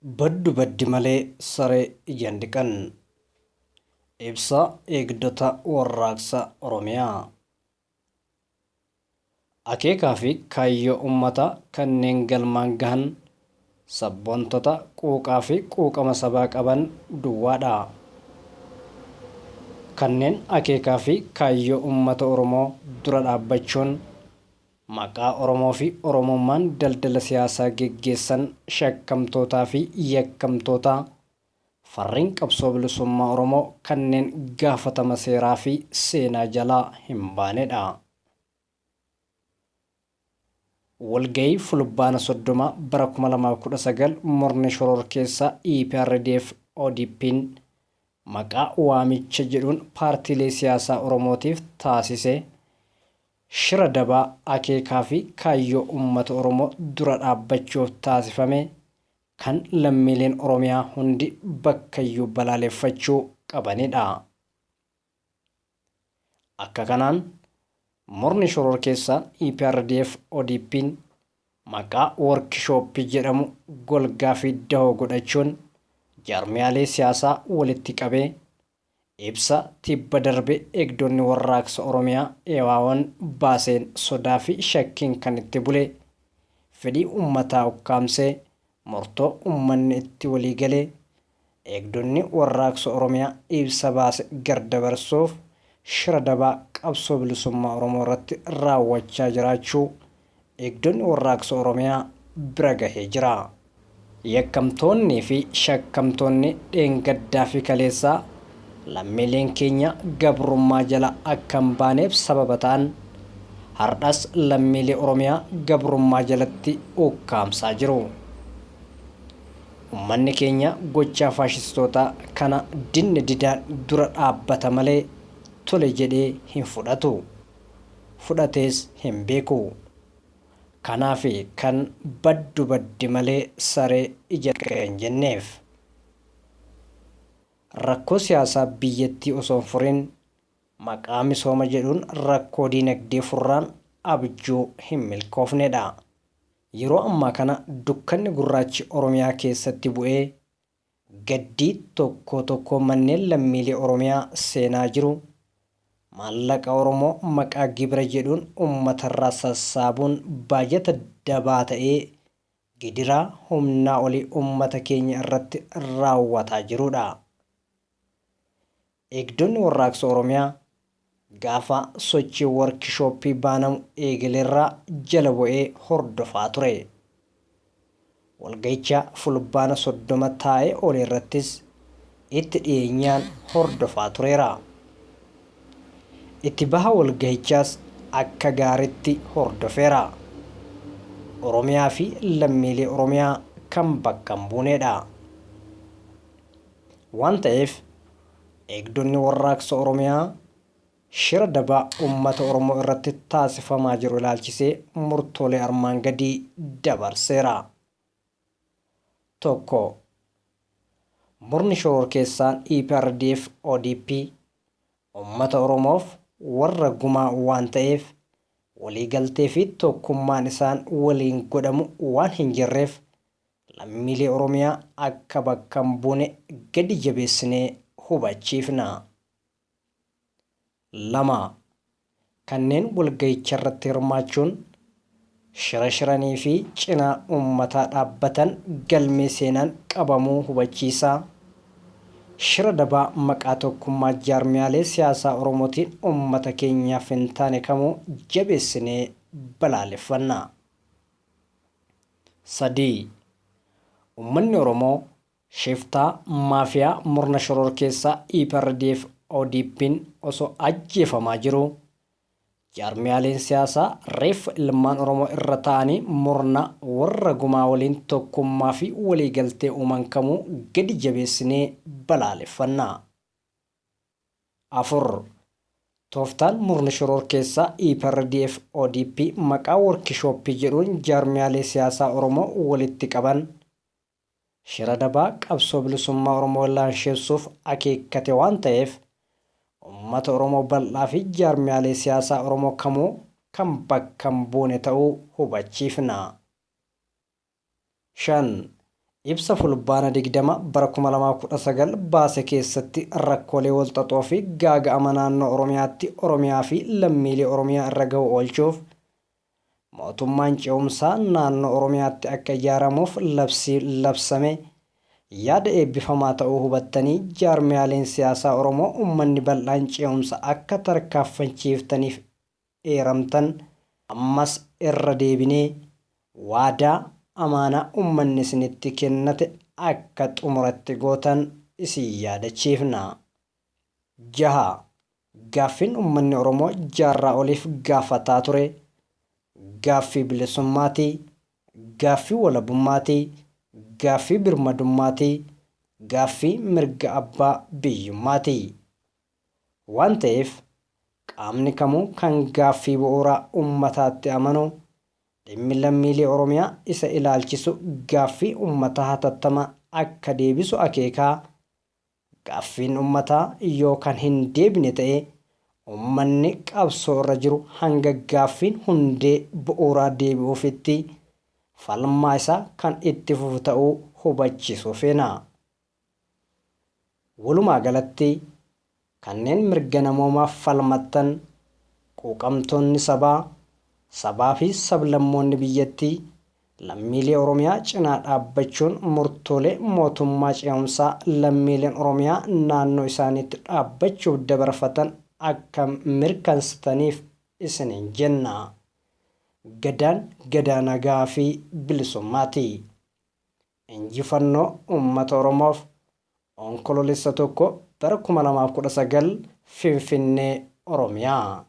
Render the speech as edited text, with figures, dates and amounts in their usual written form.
Baddu baddi malee saree ija hin dhiqan. Ibsa Eegdota Warraaqsa Oromiyaa. Akeekaa fi kaayyoo uummataa kanneen galmaan gahan sabboontota quuqaa fi quuqama sabaa qaban duwwaadha. Kanneen akeekaa fi kaayyoo uummata Oromoo dura dhaabbachuun maqaa Oromoo fi Oromummaan daldala siyaasaa geggeessan shakkamtootaa fi yakkamtoota farreen qabsoo bilisummaa Oromoo kanneen gaafatama seeraa fi seenaa jalaa hin baanedha. Walgahii Fulbaana 30 bara 2019 murni shororkeessaa EPRDF ODPn maqaa waamicha jedhuun paartiilee siyaasaa Oromootiif taasise shira dabaa akeekaa fi kaayyoo uummata Oromoo dura dhaabbachuuf taasifame kan lammiileen Oromiyaa hundi bakkayyuu balaaleffachuu qabanidha. Akka kanaan murni shororkeessaan EPRDF ODPn maqaa workishooppii jedhamu golgaa fi dahoo godhachuun jaarmiyaalee siyaasaa walitti qabee ibsa tibba darbe Eegdonni Warraaqsa Oromiyaa EWAOn baaseen sodaa fi shakkiin kan itti bule fedhii uummataa ukkaamsee murtoo uummanni itti waliigale Eegdonni Warraaqsa Oromiyaa ibsa baase gar-dabarsuuf shira dabaa qabsoo bilisummaa Oromoo irratti raawwachaa jiraachuu Eegdonni Warraaqsa Oromiyaa bira gahee jira. Yakkamtoonnii fi shakkamtoonni dheengaddaa fi kaleessaa lammiileen keenya gabrummaa jala akka hin baaneef sababa ta'an hardhas lammiilee Oromiyaa gabrummaa jalatti ukkaamsaa jiru. Ummanni keenya gochaa faashistootaa kana dinne didaan dura dhaabbata malee tole jedhee hin fudhatu. Fudhatees hin beeku. Kanaafi kan baddu baddi malee saree ija hin jenneef. Rakkoo siyaasaa biyyattii osoo hin furin maqaa misooma jedhuun rakkoo diinagdee furraan abjuu hin milkoofnedha. Yeroo ammaa kana dukkanni gurraachi Oromiyaa keessatti bu'ee gaddii tokkoo tokkoo manneen lammiilee Oromiyaa seenaa jiru maallaqa Oromoo maqaa gibira jedhuun uummatarraa sassaabuun baajata dabaa ta'ee gidiraa humnaa olii uummata keenya irratti raawwataa jirudha. Eegdonni Warraaqsa Oromiyaa gaafa sochii workishooppii baanamu eegalerraa jala bu'ee hordofaa ture. Walgahicha Fulbaana 30 taa'ee oole irrattis itti dhiyeenyaan hordofaa tureera. Itti baha walgahichaas akka gaaritti hordofeera. Oromiyaa fi lammiilee Oromiyaa kan bakka hin buuneedha. Waan ta'eef Eegdonni Warraaqsa Oromiyaa shira dabaa uummata Oromoo irratti taasifamaa jiru ilaalchisee murtoolee armaan gadii dabarseera. 1. Murni shororkeessaan EPRDF ODP uummata Oromoof warra gumaa waan ta'eef waliigaltee fi tokkummaan isaan waliin godhamu waan hin jirreef lammiilee Oromiyaa akka bakka hin buune gadi jabeessinee hubachiifna. 2. Kanneen walgahicharratti hirmaachuun shira shiranii fi cinaa uummataa dhaabbatan galmee seenaan qabamuu hubachiisaa, shira dabaa maqaa tokkummaa jaarmiyaalee siyaasaa Oromootiin uummata keenyaaf hin taane kamuu jabeessinee balaaleffanna. 3. Uummanni Oromoo shiftaa maafiyaa murna shororkeessaa EPRDF ODPn osoo ajjeefamaa jiruu jaarmiyaaleen siyaasaa reeffa ilmaan Oromoo irra taa'anii murna warra gumaa waliin tokkummaa fi waliigaltee uuman kamuu gadi jabeessinee balaaleffanna. 4. Tooftaan murni shororkeessaa EPRDF ODP maqaa workishooppii jedhuun jaarmiyaalee siyaasaa Oromoo walitti qaban shira dabaa qabsoo bilisummaa Oromoo laansheessuuf akeekkate waan ta'eef uummata Oromoo bal'aa fi jaarmiyaalee siyaasaa Oromoo kamuu kan bakka hin buune ta'uu hubachiifna. 5. Ibsa Fulbaana 20 bara 2019 baase keessatti rakkoolee walxaxoo fi gaaga'ama naannoo Oromiyaatti Oromiyaa fi lammiilee Oromiyaa irra gahu oolchuuf mootummaan ce'umsaa naannoo Oromiyaatti akka ijaaramuuf labsii labsame yaada eebbifamaa ta'uu hubattanii jaarmiyaaleen siyaasaa Oromoo uummanni bal'aan ce'umsa akka tarkaanfachiiftaniif eeramtan ammas irra deebinee waadaa amaanaa uummanni isinitti kennate akka xumuratti gootan isin yaadachiifna. 6. Gaaffiin uummanni Oromoo jaarraa oliif gaafataa ture gaaffii bilisummaati, gaaffii walabummaati, gaaffii birmadummaati, gaaffii mirga abbaa biyyummaati. Waan ta'eef qaamni kamuu kan gaaffii bu'uuraa uummataatti amanu dhimmi lammiilee Oromiyaa isa ilaalchisu gaaffii uummataa hatattamaa akka deebisu akeekaa gaaffiin uummataa yoo kan hin deebine ta'e uummanni qabsoo irra jiru hanga gaaffiin hundee bu'uuraa deebi'uufitti falmaa isaa kan itti fufu ta'uu hubachiisuu feena. Walumaa galatti kanneen mirga namoomaaf falmattan quuqamtoonni sabaa, sabaa fi sablammoonni biyyattii lammiilee Oromiyaa cinaa dhaabbachuun murtoolee mootummaa ce'umsaa lammiileen Oromiyaa naannoo isaaniitti dhaabbachuuf dabarfatan akka mirkansitaniif isiniin jenna. Gadaan gadaa nagaa fi bilisummaati. Injifannoo uummata Oromoof Onkoloolessa 1 bara 2019 Finfinnee Oromiyaa.